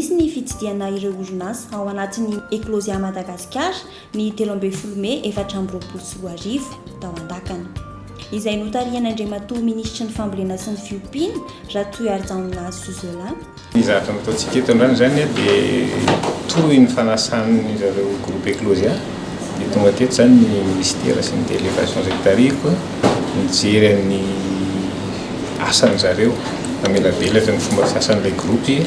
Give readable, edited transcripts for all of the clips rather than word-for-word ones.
Nisy ny fitsidihana ireo orinasa ao anatin'ny Eclosia Madagasikara ny 13 mey 2024 tao Andakana. Izay notarihan'Andriamatoa Minisitry ny Fambolena sy ny Fiompiana, Ratohiarijaona Suzelin. Ny zavatra nataontsika eto androany izany dia toy ny fanasan'ny zareo groupe Eclosia dia tonga teto izany ny ministera sy ny délégation izay tarihiko nijery ny asan'ny zareo, namelabelatra ny fomba fiasan'ilay groupe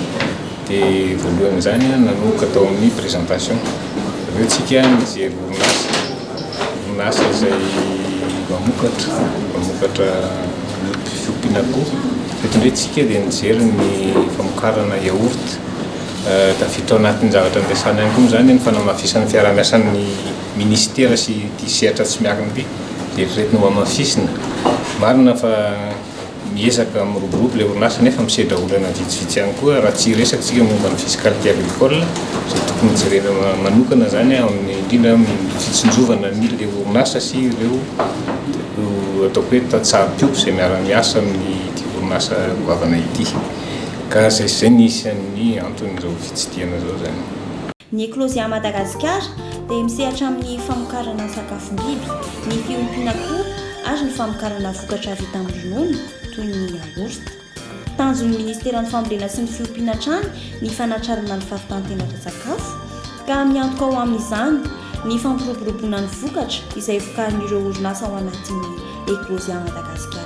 dia voalohany izany nanomboka tao amin'ny présentation. Avy eo tsika nijery orinasa, orinasa izay mamokatra, mamokatra fiompiana akoho. Eto indray tsika dia nijery ny famokarana yaourt. Tafiditra ao anatin'ny zavatra niresahana ihany koa moa izany ny fanamafisana ny fiaraha-miasan'ny minisitera sy ity sehatra tsy miankina ity dia eritreretina ho hamafisina. Marina fa miezaka miroborobo ilay orinasa nefa misedra olana vitsivitsy ihany koa raha tsy hiresaka isika momba ny fiscalité agricole izay tokony jerena manokana izany amin'ny indrindra amin'ny fitsinjovana ny ilay orinasa sy ireo ataoko hoe tantsaha mpiompy izay miara-miasa amin'ity orinasa goavana ity. Ka izay sy izay ny isan'ny anton'izao fitsidihana izao izany. Ny Eclosia Madagasikara dia misehatra amin'ny famokarana sakafom-biby, ny fiompiana akoho ary ny famokarana vokatra vita amin'ny ronono toy ny yaourt. Tanjon'ny Ministeran'ny Fambolena sy ny Fiompiana hatrany ny fanatrarana ny fahavitan-tena ara-tsakafo ka miantoka ho amin'izany ny fampiroboroboana ny vokatra izay vokarin'ireo orinasa ao anatin'ny Eclosia Madagasikara.